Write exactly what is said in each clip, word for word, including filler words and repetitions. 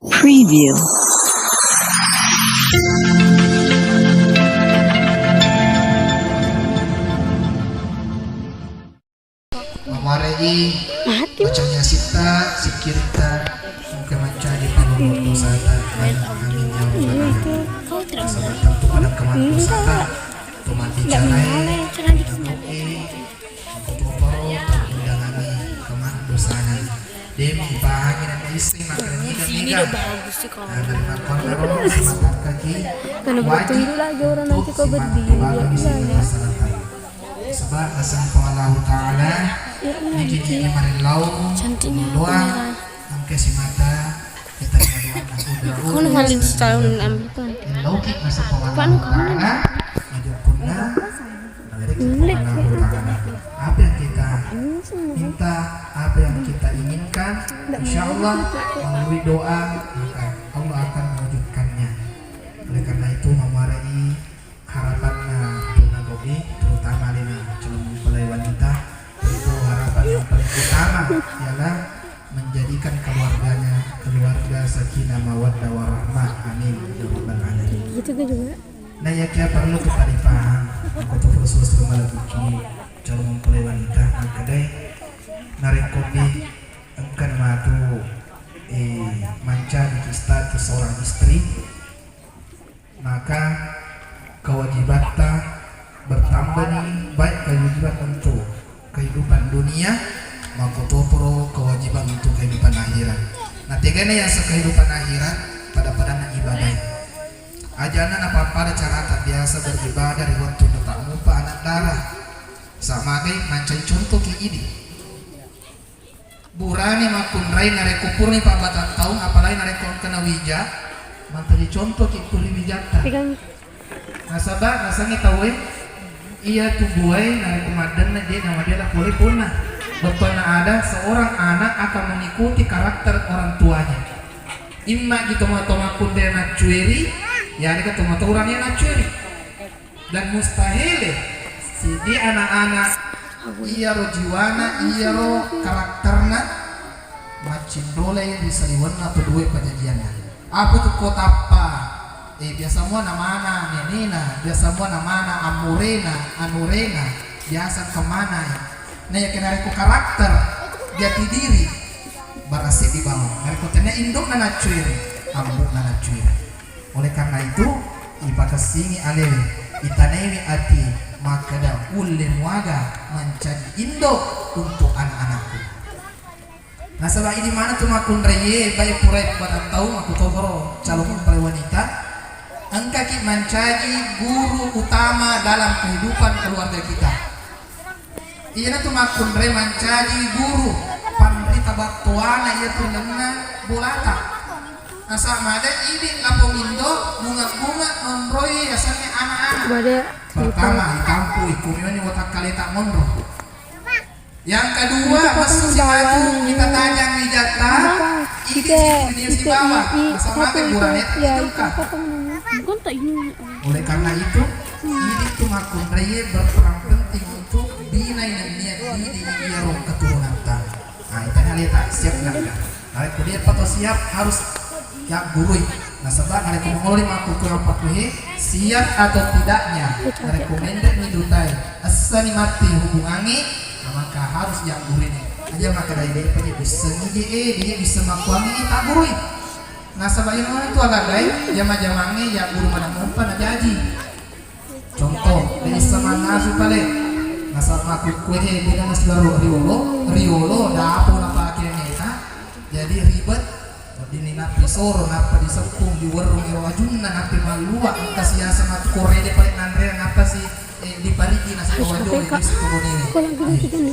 Preview. Mamuare'i bacanya sitta, sikkiritta, engka mancaji pangurung dosata. Amin, amin, ya rabbal alamin. Nasaba tentu pada kemana dosata, to mabbicarai, to toparo, to undangangi kemana dosana. Demi bahagia dan istri makan niga-niga. Nah, dari makan ro, simatangkaki wajib untuk simatangkaki bagi sini masyarakat. Sebab naseng Puang Allahu Ta'ala, niki-niki marillau, doa, engka simata, kita doa, aku doa, Kono paling setahun ambil kan. Lauki naseng Puang Allahu Ta'ala, majeppunna, nawereki Puang Allahu Ta'ala. Apa yang kita minta, apa yang kita inginkan, insya Allah melalui doa, maka Allah akan mewujudkannya. Oleh karena itu, mamuare'i harapanna Tuna Gobi, terutama alena calon mempelai wanita, tentu harapan yang paling utama ialah menjadikan keluarganya keluarga sakinah mawaddah warahmah. Amin ya rabbal alamin. Gitu gue juga. Nah, ya, kia perlu kita dipaham. Aku tuh khusus rumah lagi calon mempelai wanita, maka dai narekko di engkan matu eh, mancaji status seorang istri, maka kewajibatta bertambah nih, baik kewajiban untuk kehidupan dunia, makkutoparo kewajiban untuk kehidupan akhirat. Nah, tegana ya kehidupan akhirat pada-pada na ibadah. Ajana na pada cara tak biasa beribadah di waktu tetap mupa anak darah. Sama kayak mancai contoh ke ini. Burane makkunrai narekko purani pabbatang taung, apalagi narekko engkana wija, mancaji contoki tu ri wijatta. Pegang. Nasaba nasengngi tauwe, iya tubuae narekko maddenna je namabela pole ponna. Bettuanna ada, seorang anak akan mengikuti karakter orang tuanya. Imma ji tomatoa makkunrai naccueri, yarega tomatoa urane naccueri. Dan mustahil sidi anak-anak iyaro jiwana, iyaro karakterna maccinrolai ri saliwenna tau dua pajajianna. Apa tu ko tappa, eh, biasa mua namana nenena, biasa mua namana amurena, anurena, biasa kemana ya. Nah, ya kena reko karakter, jati diri, barassi di bawah. Narekko tena indokna naccueri, ambukna naccueri. Oleh karena itu, ipakessingi alewe, itanaiwi ati makkeda ulle muaga mancaji indo untuk anak-anakku. Nasaba idi maneng tu makkunraie, baik purai pembatang taung, makkutoparo calon mempelai wanita, engkaki mancaji guru utama dalam kehidupan keluarga kita. Iyanatu makkunrai mancaji guru, panrita battoana iyatu nenna bolata. Nasaba maga idi lapong indo bunga-bunga monroi yasengnge anak-anak. Pertama, itampui kumioni watakkaleta monro. Yang kedua, messu simatu kita tajang wijatta, iki sibawa, nasaba maga burane itu. Bukan tak ini. Oleh karena itu, idi tu makkunraie berperan penting untuk bina nennia didik iyaro keturunanta. Nah, itana aleta siap nangka. Narekko de'pa to siap, harus yaggurui. Nasaba narekko mangolo makkukue mappakkuhe, siap atau tidaknya, narekko menre'ni dutai, essani matti hubungangnge, maka harus yaggurui. Aja makkeda de'pa je bissengi je, eh, de' bisseng makkuangngi, taggurui. Nasaba iyana tu agagai, jama-jamangnge yagguru maneng mopa najaji. Contoh, de' isseng mannasu pale. Nasaba makkukkuehe beda naslaro riolo, riolo dapo napake meta. Jadi ribet. Weddinni nappi soro, nappa diseppung, diwerrung ero ajunna, nappi mallua, engka siaseng matu korede pale nanre, nappa si, eh, diparigi nasaba wajoe di situ bonewe. Eh,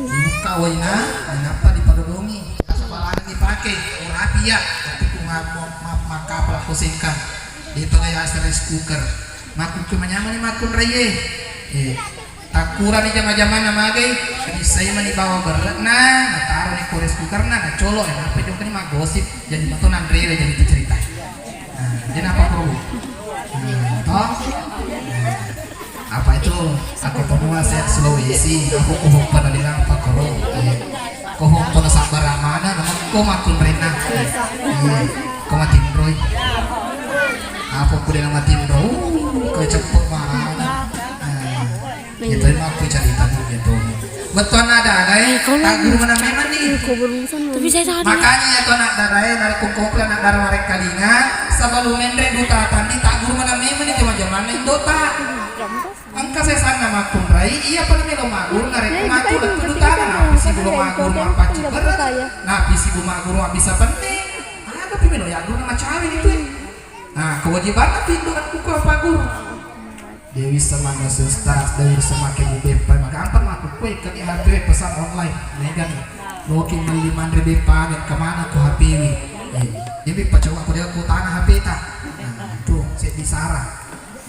dibukka waina, nappa dipadodongi. Nasaba ladang dipake, oh, rapi ya. Tapi ku ma-, ma-, ma-, makkapala ko sengkang. De'pa gaya rice cooker. Makkukku manyamani makkunraie. Eh, takkurani jama-jamanna magai, bissai mani bawa berre'na, nataroni ko rice cookerna, nacolo, eh, nappa jokkani maggosip, jadi mato nanrewe jadi tu cerita. Nah, jadi apa perlu? Nah, toh? Nah, apa itu? Aku pemua saya Sulawesi, aku kohong pada dengan Pak Koro. Eh, kohong pada sabar mana, nama ko makkunraina. Eh, ko matinro. Kude nama timro, uh, kau cepet mana. Itu emang aku cerita tuh gitu. Betul ada ada eh. Aku mana memang nih. Makanya ya tuh anak darah ya, narik kumpul anak darah mereka linga. Sebelum menre duta tandi tak guru mana memang nih zaman zaman Indota. Engka sesanna makkunrai, iya pada melo magguru narekko matu lettu dutana, napisi bulo magguru mappaccing berre, napisi bu magguru mabbissa penne. Aga pi melo yagguru na macawe itu. Nah, kewajibanna pi doang ku kua pagguru. Dewi Semana Suster, Dewi Semake bu beppa, magampang matu kue kani H P pesan online, megani. Loki melli manre beppa, kemana ku H P wi. Eh, jadi pacoba ku dia ku tana H P ta. Nah, tuh, saya disara.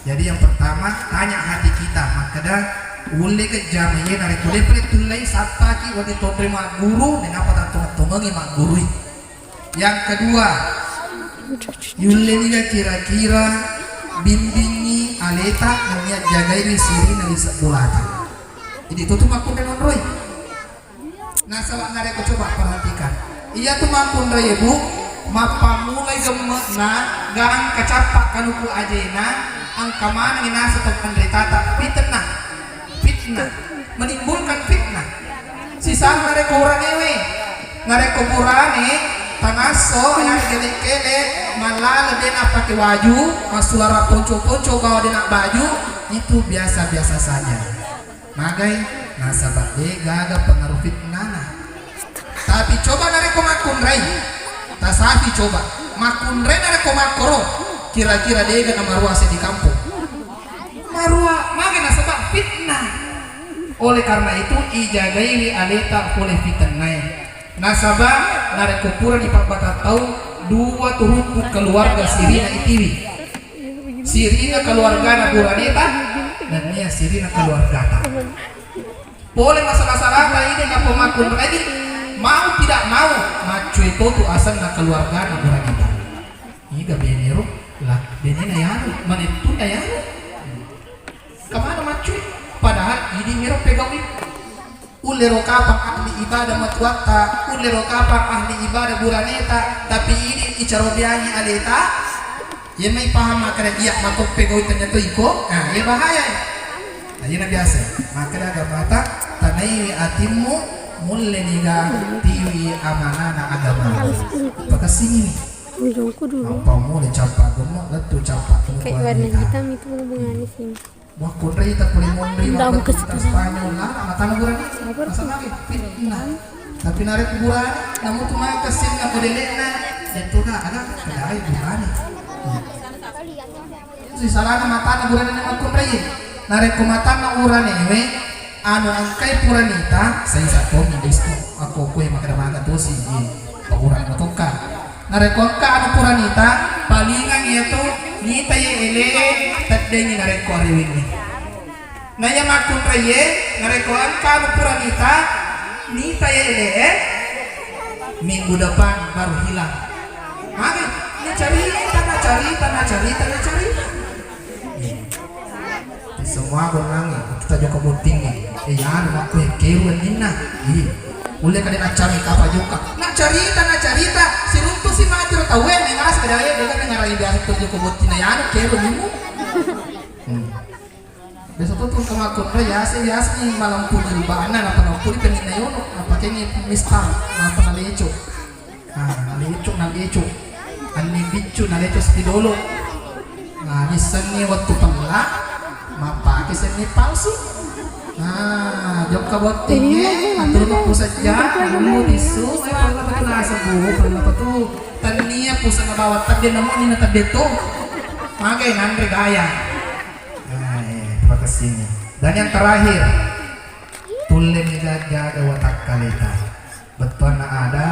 Jadi yang pertama, tanya hati kita, makkeda, ulle ke jama iye narekko de pale tullei sappaki wati tonre magguru, nenapa tattongengi maggurui. Yang kedua, yulle niga kira-kira bimbingi aleta nennia jagai ri sirina ri sebbulata. Jadi itu tuh makkunrai nonroi. Nasaba narekko coba perhatikan, iya tu makkunrai, Bu, mappammulai gemme'na, gaang kacappa kanuku ajena, engka manengi naseng to panritata fitnah. Fitnah, menimbulkan fitnah. Sisang narekko uranewe, narekko burane tangasso yang kele-kele, mallale de napake waju, massuara ponco-ponco bawa de nabbaju, itu biasa-biasa saja. Magai, nasaba de gaga pengaruh fitnana. Tapi coba narekko makkunrai, tasafi coba. Makkunrai narekko makkoro, kira-kira dega namarua seddi kampung. Marua, magai nasaba fitnah. Oleh karena itu, ijagaiwi aleta pole fitnai. Nasaba narekko purani pabbatattau, dua turukku keluarga sirina itiwi. Sirina keluargana buraneta, nennia sirina keluargata. Pole masalah-salahta ini nappa makkunrai, mau tidak mau, maccue totu asenna keluargana buraneta. Iga benero, la benena yanu, manettuna yanu. Kemana maccue? Padahal ini miro pegawi. Ullero kapang ahli ibadah matuatta, ullero kapang ahli ibadah buraneta, tapi idi icarobeangi aleta. Iya mai paham makkeda iya matoppe gau tanya to iko. Nah, iya bahaya. Nah, iya biasa. Makkeda agamata, tanaiwi atimmu, mulle niga tiwi amanana agama. Pakasini ni. Ujungku dulu. Apa mulai cappa gemuk, lettu cappa gemuk. Kayak warna hitam itu hubungannya sini. Makkunraita pole monri mabbettu Spanyol, lana matana burane. Masamaki fitnah. Tapi narekko burane, namutu maka senna modele'na, detto ka aga kedai burane. Itu salana matana burane na makkunrai. Narekko matana uranewe, anu engkai puranita, saisa tommi disko. Akko kue makkeda maga tosi, eh, paurang matokka. Narekko engka anu puranita, palingang iya tu nita ye ele'e teddengi narekko arewengngi. Na iya makkunraie, narekko engka anu puranita, nita ye ele'e, minggu depan baru hilang. Magi, nacarita, nacarita, nacarita, nacarita. Semua gonangi, kita joko bottingi. Eh, ya, anu makku keru ninna. Ih, ulle kade nacami kapa jokka. Nacarita, nacarita. Siruntu si majur tau eh, mengaras kade ayo, dengan mengarai biasa tu joko bottinna. Ya, anu keru nimu. Hmm. Biasa tu tungka makku, eh, biasa, biasa ni malam pun di bana, apa nampu di peninna yono, apa kengi mistar, apa naleco. Ah, naleco, naleco. Anni biccu, naleco spidolo. Nah, nissenni wettu pella, mappake senni palsu. Nah, jokka bottingnge, atur mappu sajja, allu tissu, eh, pella patu naseng, bu, pella patu. Tannia pusana bawang tedde, namo ni na tedde to. Magai nanre gaya. Nah, eh, terima kasih. Dan yang terakhir, tulle ni jaga watakkaleta. Bettuanna ada,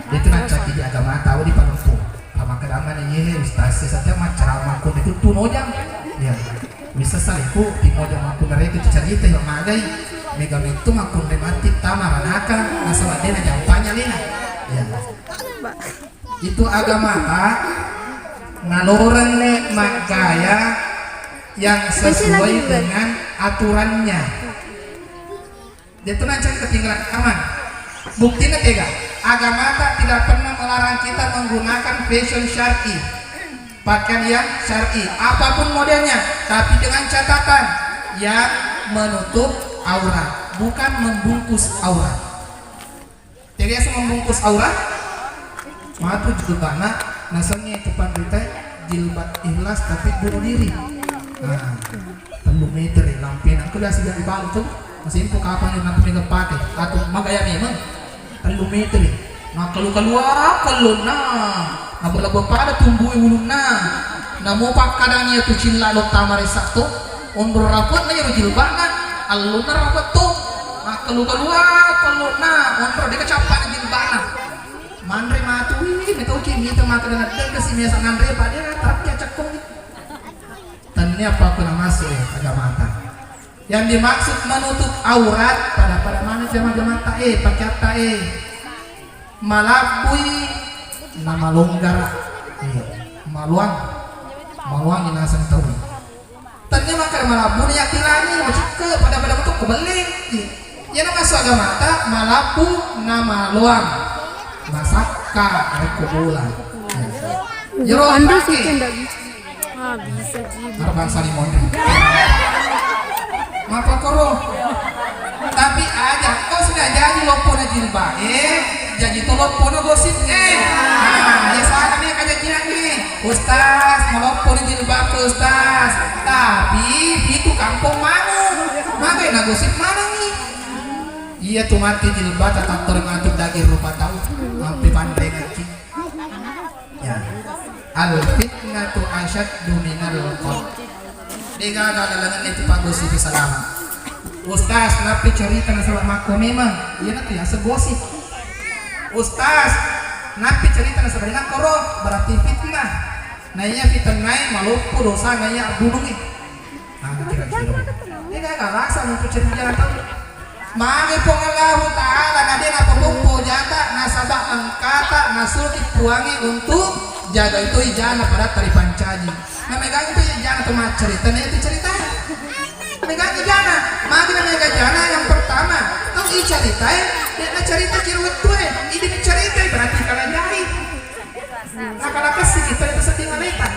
itu nancaki di agamata, awa di palempu. Pamakadangan iye, ustaz, setiap maceramah ku itu tu mojang. Ya. Bisa saliku, di mojang aku nareka cerita yang magai. Mega itu makkunre mati tama ranaka, nasaba dena jampanya lena. Ya. Itu agamata naloreng maggaya yang sesuai dengan aturannya. Detu nancang ketinggalan aman. Buktinya tega, agamata tidak pernah melarang kita menggunakan fashion syar'i. Pakaian yang syar'i, apapun modelnya, tapi dengan catatan yang menutup aurat, bukan membungkus aurat. Jadi asal membungkus aurat, matu jilbabna, nasengnge tu panrita jilbab ikhlas tapi bunuh diri. Nah, tellu meter lampena, aku biasa jadi balu tuh, masih info kapan yang nanti mega pakai atau magaya memang. Tellu meter. Makkalu-kalua kellonna. Nabela-bela pada tumbui ulunna. Namo pakkadangi iyatu cilla lo tamaressa to. Onro rapetna iyaro jilbabna. Allonna rapet to. Makkalu-kalua kellonna. Onro deka cappana jilbabna. Manre matu, ih, metoki mita makkeda naddega si mesa nanre pada tapi ya cekkong. Tennia apa aku namase agamata. Yang dimaksud menutup aurat pada-pada mana jama-jamata eh, pakiatta eh. Malabbui namalonggara. Iya. Maluang. Maluang inaseng tau. Tanya makkeda malabbu ni yakkilangi, macikke pada-pada metu kubelli. Iya. Iya namasu agamata malabbu namaluang. Masakka rekko bola. Iya. Jero Anda pake. Suka ndak bisa. Ah, bisa ji. Arban saling mondri. Mapakoro. Tapi aja, kau sudah jadi loppona jilbab. Eh, jadi to loppona gosip. Eh, nah, ya sana nih kajajian nih. Ustaz, maloppona jilbab ke Ustaz. Tapi itu kampung mana? Magai na gosip mana nih? Iya tu mati jilbab tetap termatuk daging rupa tahu. Mampi pandai ngaji. Ya. Al fitnatu asyaddu minal qatl. Degaga lalengenna itu pagosip salama. Ustaz, nappi cerita nasaba makko memang. Iya natu ya segosip. Ustaz, nappi cerita nasaba nakoro berarti fitnah. Nah iya fitnah maloppo dosa nah iya bunungi. Nah, kira-kira. Ini gak alasan untuk cerita jalan tahu. Magi Puang Allahu Ta'ala na de napapoppo jata nasaba engkata nasuruki Puangi untuk jaga itu ijana pada tari pancaji. Nah, megang itu ijana tu maccerita, nah itu cerita. Megang ijana, magi na megang ijana yang pertama, tau iceritai, dia na cerita kira wettue, ini diceritai berarti kalah jahit. Nah, kalau kasih kita itu sedih ngaleta.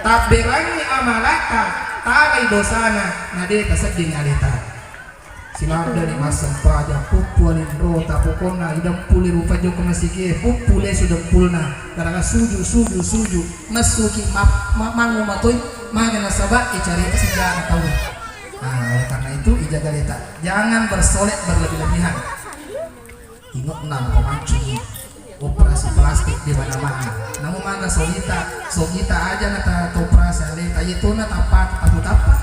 Tabberangi amalata, talai dosana, na de tasedding aleta. Siladdani massempajang, puppu alinrota, pokonna idempuli rupa jokka masigie, puppu lesu dempulna, garaga suju, suju, suju, messuki ma-, ma-, mangu matoi, mage nasaba icarita sijana tau. Nah, oleh karena itu ijaga leta, jangan bersolek berlebih-lebihan. Inge'na pamancungi operasi plastik di mana-mana. Namu maga solita, solita aja na ta operasi aleta, iya tona tappa, tahu tappa.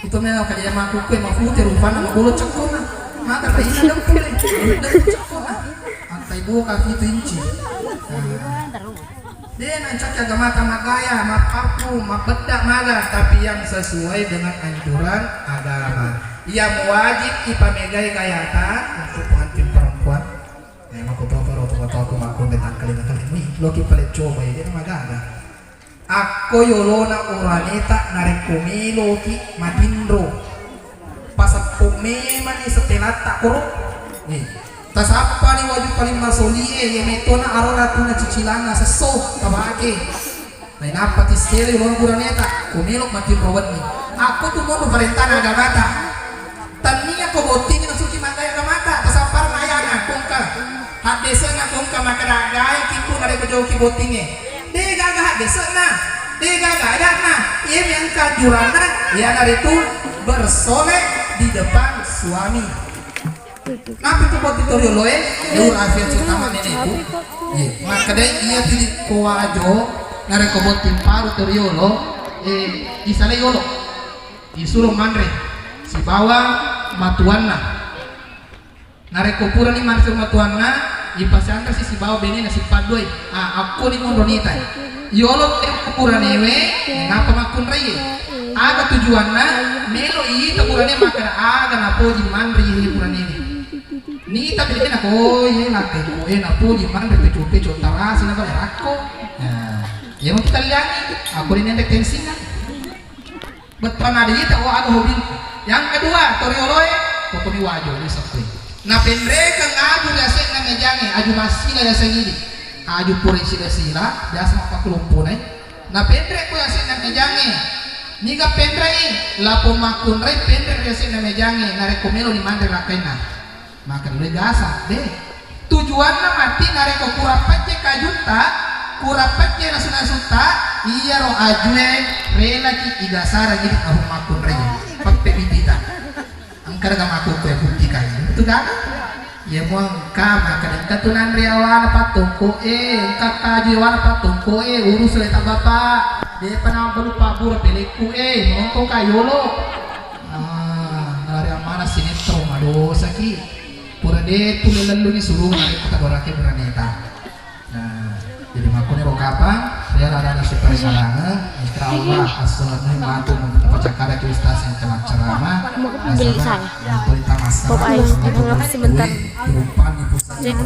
Itu memang kayak maku kue mafute rupana mabolo cekkona. Maka tak ina dempule, dempule cekkona. Antai boka itu inci. Nah. De nancaki agamata magaya, mappappu, mabbedda maga, tapi yang sesuai dengan anjuran agama. Yang wajib ipamegai gayata untuk pengantin perempuan. Eh, mako toko ro toko toko mako de tangkali tangkali mui. Loki pale coba ya, jadi magaga. Akko yolona uraneta narekko meloki matinro. Paseppu memani setelatta koro. Eh, tasappani waju paling masolie, ye metona arora tuna cicilanna sesso tabake. Nainappa tissele yolona uraneta, ko melo matinro wenni. Akko tu mono parentana agamata. Tannia ko botting nasuki magaya agamata, tasapparna ayana kongka. Haddesena kongka makkeda gaya kiku narekko jauki bottinge. De gaga haddesena, de gaga ayana, iye mengka juranna, iyanaritu bersolek di depan suami. Nappi tu botting to rioloe, ura afia cutama neneku. Ye, makkedai iya tili ko wajo, narekko botting paru to riolo, eh, isalai yolo. Isuro manre sibawa matuanna. Narekko purani manre matuanna, ipasianresi sibawa benena sipaddoi. Ah, akkoni monro nitai. Yolo te puranewe, napa makkunraie? Aga tujuanna? Melo ita purane makkeda aga napoji manre ye puranewe. Nita bede nako ye lakkai ko e napoji manre peco-peco tarasi na bale rakko. Nah, yemo kita liangi, aku ini ada tensinga. Bettuanna de ita, oh, aga hobinku. Yang kedua, to rioloe, kotomi wajo, ni seppui. Napenrekeng aju riasenna mejange, aju massila yaseng idi. Aju pura isila-sila, biasa mappakkelomponai. Na penre' ko yasenna mejangnge. Niga penre'i? Lapo makkunrai penre' ri yasenna mejangnge, narekko melo ni manre rakkainna. Maka dulu gasa, de. Tujuanna matti narekko kurang pecce kajutta, kurang pecce nasu-nasutta, iyaro ajue relaki igasara jadi lapo makkunrai. Peppe bitita. Engka daga makkukku ya buktikan. Betul kan? Ya mau engka maka engka tu nanre awana pattongko eh, engka kaju awana pattongko eh, urus oleh tak bapak. Dia pernah belupa bura pelekku eh, nonton kayolo. Ah, nalari amanah sinetron madosa ki. Pura de tu lellu ni suruh narik kata dorake beraneta. Nah, jadi makkuniro kapang, ya ada ada supaya sarange, insya Allah asal ni matu apa cakara ki ustaz yang telah ceramah. Mau beli saya. Pop ice, ngap sebentar. Jadi